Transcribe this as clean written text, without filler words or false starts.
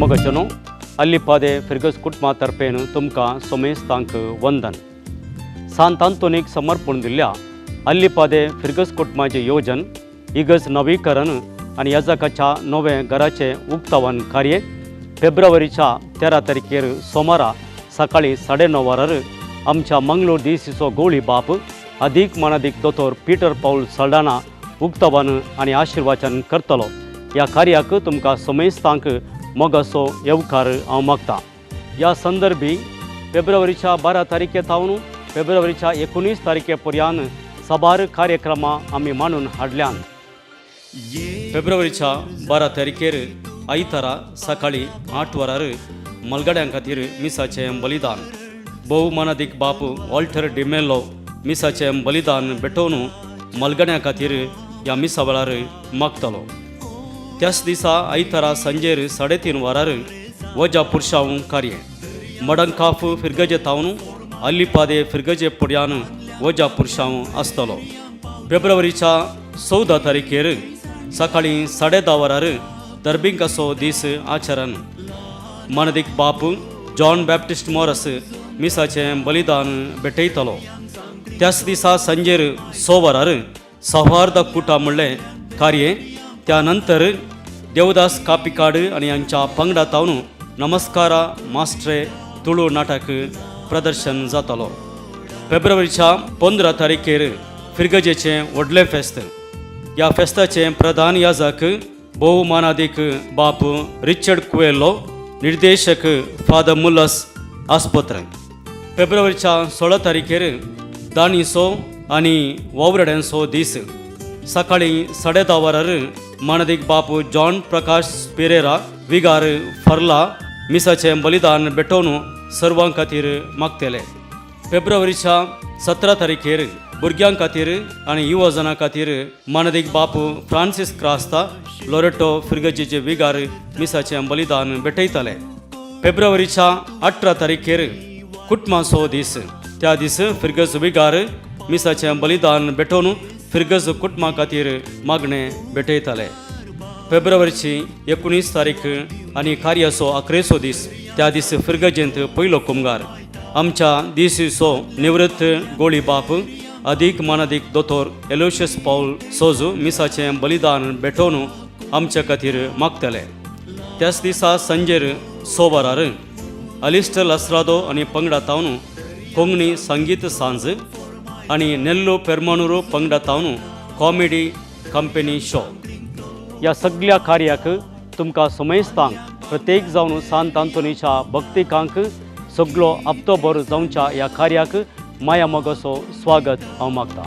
मगजनो अल्लिपादे फिरगज कुटुंबा तर्फेन तुमकां सोमेस्तांक वंदन. सांत आंतोनीक समर्पण दिल्ल्या अल्लिपादे फिरगज कुटुंबाचें योजन इगर्ज नवीकरण आनी याजकाच्या नवें घराचें उक्तावण कार्य फेब्रुवारीच्या 13 तारखेर सोमारा सकाळी 9:30 वरार आमच्या मंगळूर दिसीचो गोळी बाप अदीक मानादीक दोतोर पीटर पावल सल्डाना उक्तावण आनी आशिर्वाचन करतलो. ह्या कार्याक तुमकां समेस्तांक मोगाचो येवकार हांव मागता. ह्या संदर्भी फेब्रुवारीच्या 12 तारखे थावन फेब्रुवारीच्या 19 तारखे पर्यंत साबार कार्यक्रमां आमी मांडून हाडल्यान. फेब्रुवारीच्या 12 तारखेर आयतारा सकाळी 8 वरार मलगड्यां खातीर मिसाचें बलिदान. भोव मानादीक बाप वॉल्टर डिमेलो मिसाचें बलिदान भेटोवन मलगड्यां खातीर ह्या मिसा वेळार मागतलो. त्याच दिसा आयतारा सांजेर 3:30 वरार वजा पुरशांव कार्य मडंकाफ फिरगजे थावन अल्लिपादे फिरगजे पुड्यान वजा पुरशांव आसतलो. फेब्रुवारीच्या 14 तारखेर सकाळी 10:30 वरार दर्बिंकाचो दीस आचरण. मानदीक बाप जॉन बॅप्टिस्ट मोरस मिसाचें बलिदान भेटयतलो. त्याच दिसा सांजेर 6 वरार सौहार्द कुटा म्हणलें कार्य. त्या नंतर देवदास कापिकाड आनी हांच्या पंगडा थावन नमस्कारा मास्ट्रे तुळू नाटक प्रदर्शन जातलो. फेब्रुवारीच्या 15 तारखेर फिरगजेचें व्हडलें फेस्त. ह्या फेस्ताचें प्रधान याजक भोव मानादीक बाप रिचर्ड कुवेल्लो, निर्देशक फादर मुलस आस्पत्र. फेब्रुवारीच्या 16 तारखेर दाणीचो आनी वावराड्यांचो दीस. सकाळी 10:30 वरार मानादीक बापू जॉन प्रकाश पेरेरा विगार फर्ला मिसाचें बलिदान भेटोवन सर्वां खातीर मागतले. फेब्रुवारीच्या 17 तारखेर भुरग्यां खातीर आनी युवजनां खातीर मानादीक बापू फ्रांसीस क्रास्ता लोरेटो फिरगजीचे विगार मिसाचें बलिदान भेटयतले. फेब्रुवारीच्या 18 तारखेर कुटुंबाचो दीस. त्या दीस फिरगज विगार मिसाचें बलिदान भेटोवन फिरगज कुटुंबा खातीर मागणें भेटयतले. फेब्रुवारीची 19 तारीख आनी कार्याचो अकरेचो दीस. त्या दीस फिरगजेंत पयलो कुमगार आमच्या दिसीचो निवृत्त गोळी बाप अदीक मानादीक दोतोर एलोशियस पावल सोजू मिसाचें बलिदान भेटोवन आमच्या खातीर मागतले. त्याच दिसा सांजेर 6 वरार अलिस्टर लस्रादो आनी पंगडा थावन कोंकणी संगीत सांज आनी नेल्लो पेरमानुरो पंगडा थावन कॉमेडी कंपनी शो. ह्या सगल्या कार्याक तुमकां समेस्तांक प्रत्येक जावन सांत आंतोनीच्या भक्तिकांक सगलो हप्तोभर जावच्या ह्या कार्याक माया मोगाचो स्वागत हांव मागता.